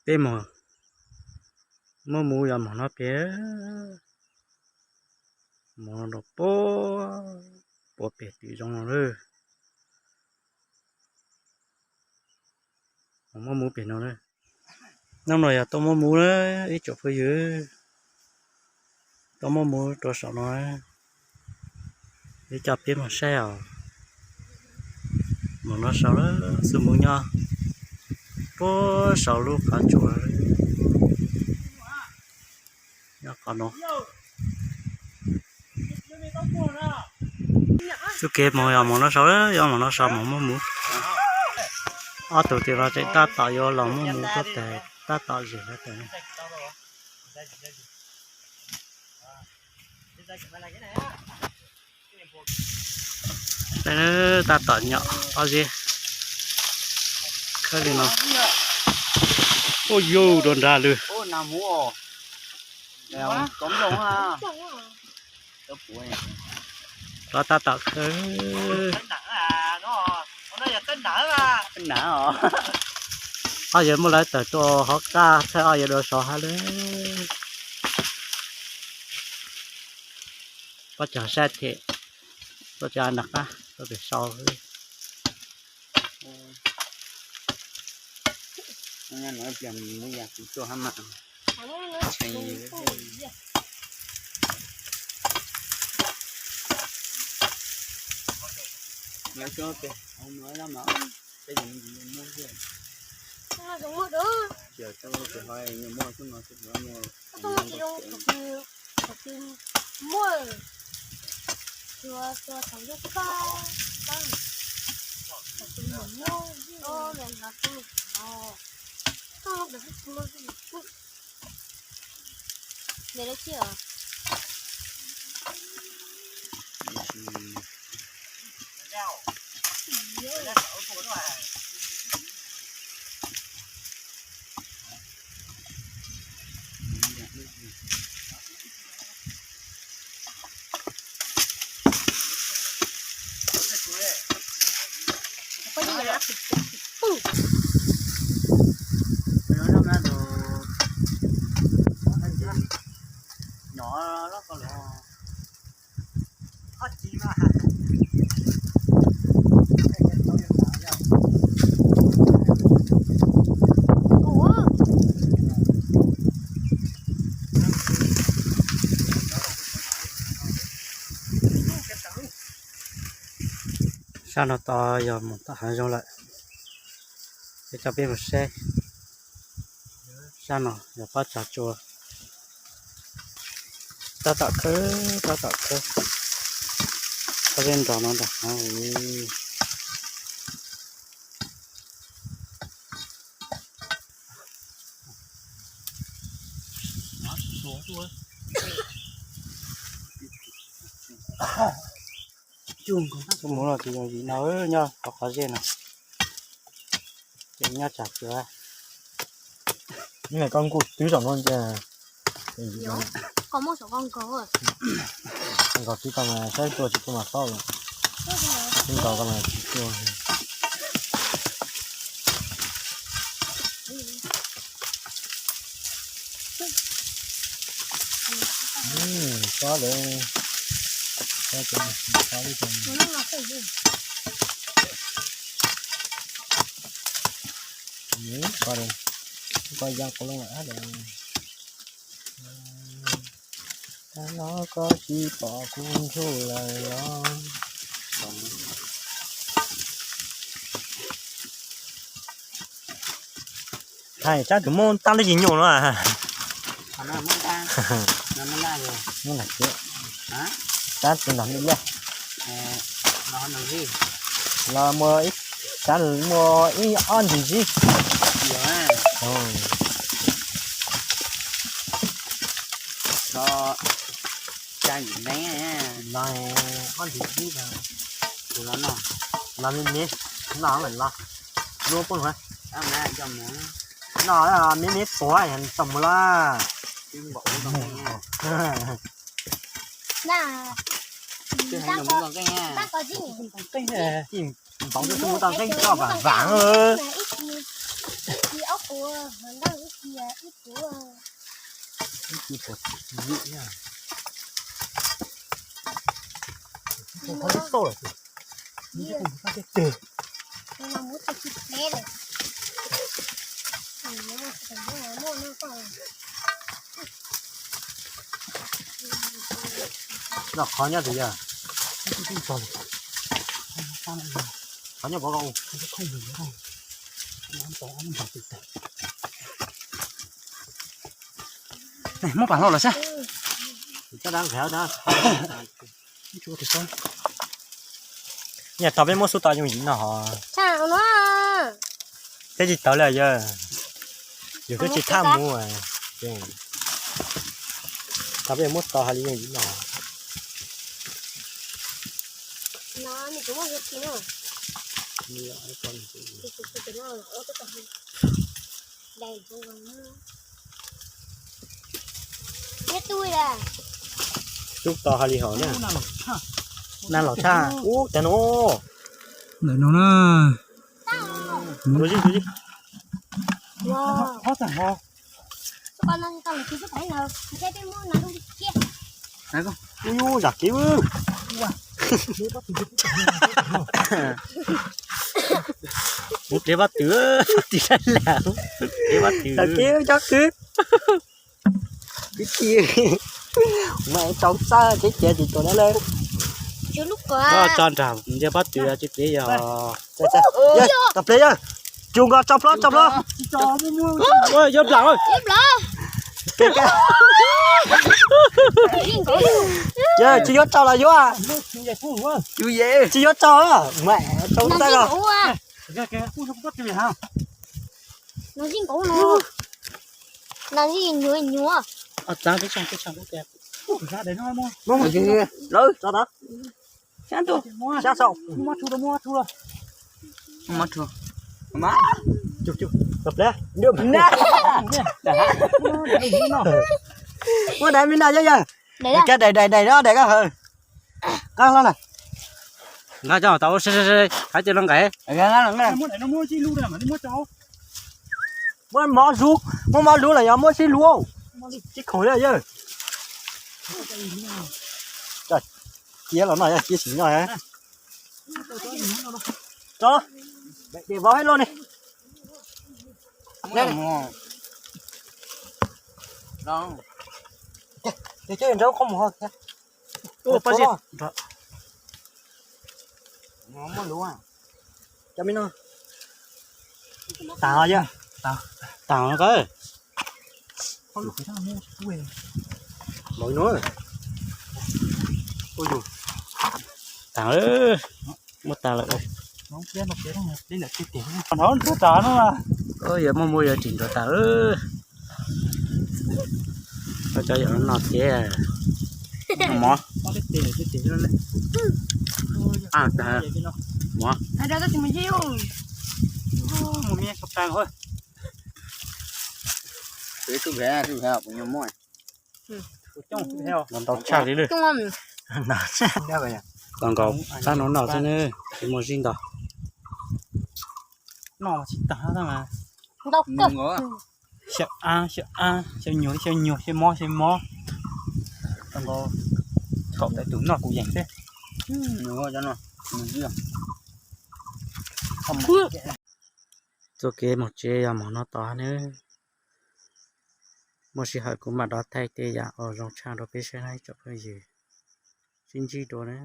Peb mus, muab mus yog mos no pem, mos no puag pem tim zoo no lawm. Muab mus pem no na. Hnub no yog tuaj muab mus na, ib tsoom phooj ywg, tuaj muab mus rau saum no. Ib co peb mus saib os. Mus no saud, xwb mus nyob puag saum lub qhov tsua. Nyob qhov no. Txuj kev mus yog mus no saud, yog mus no saud mus muab mus. Ob tug tim no tseem tab tom yuav los muab mus tuaj tes, tab tom zem no tes. Tab tom nyom ob zeb khawb li no. Ua yus rau nrag lawm. Rov tab tom khawb. Ob yawg muaj lawv tawm tuaj hauv qab, thaij ob yawg dua sov hab lawm. Pob cog saib them, tuaj tsis nram qab, tuaj pem sau. Sab no tod yog mus tom hav zoov lawm, es coj peb mus saib. Sab no yog pob tsav tsua. Tab tom khawb, tab tom khawb. Pob zeb nrog no nrog hav. Mus no ces yog yim no nyob qhov qhov zej no, ces nyob tsam kawg. Koj nkuj twb zaum no ces nkaus twb tau mas saib tuaj tsis tuaj mas paub lawm. Twb nkaus tau mas tsis tuaj. Tsob lawm, tsob lawm, tsob lawm. Koj ya qhov loo lawm. Tag no koj tsis pom kuv ntsuj lawm los. Hais tsab tus muab tag lub yim nyuj no. Tsab tus nrog me liaj los muaj ib, tsab muaj ib ob ntim zib. Los ob ntim zib, los me me, no lawm los, lub poob no, me me tuav tau mus lawm. Npaum tus mus tau nqeeb coj vam vam. Ua, hov ntaj ib ci ib puav. Ib ci puav yim na. Ib toj lawm ces, ib toj tej teg. Noj qhov nyob twg yog? Qhov nyob pov ko. Muab pam hlau los saib. Nyiaj tau peb muab xub tau yooj yim no hos. Thiab tsis tau li yog, yus twb tsis thab mus. Tau peb muab tau hais li yooj yim no. Xub tau hais li hos na. Nag los tshaj ub tag no. Ntawm no na. Ub, zam kev. Mus pliav pob tw, pob tw saib lam, pliav pob tw. Zam kev cov kwv. Kwv tij, mas tau txawj teb chaws tsis tuaj na le. Tso nram nce pob tw tsis pliav yog. Tau pliav yog. Cus nkaus tso plob tso plob. Yuav nplam. Tsis yuav tso los yuav. Tsis yuav tso, mas tau txawj os. Lawv tso tod. Sab saum. Muab daim me no yog yog. Daim daim daim no daim koj hawm. Qab hlo na. Nqa coj tau, hais tias no nqaim. Muab mov zuv, muab mov zuv los yog muab sib luv. Sib khoom li yog. Cia los noj, cia sim noj. Tso, de vauv hais loj ne. Tes nrau qhov mus ho. Cov me no. Tag yog. Tag qab. Tag, muab tag lawm. Yog muaj muaj yuav tsis nrau tag. Cov yog no ces mov. Mov. Ntau tshaj li lawm. Los nkaus sab no no xwb ne, tsis muaj zib ntau. Xyaw ab, xyaw ab, xyaw nyuag, xyaw nyuag, xyaw mob, xyaw mob. Tau nkaus kaum tawm tus noj kuv yeem xwb. Txoj kev mus tsev yog mus no tod ne. Muaj sij hawm kuv mam rov thaij tej yam uas zoo tshaj rau peb saib na ib tsoom phooj ywg. Sib ntsib dua na.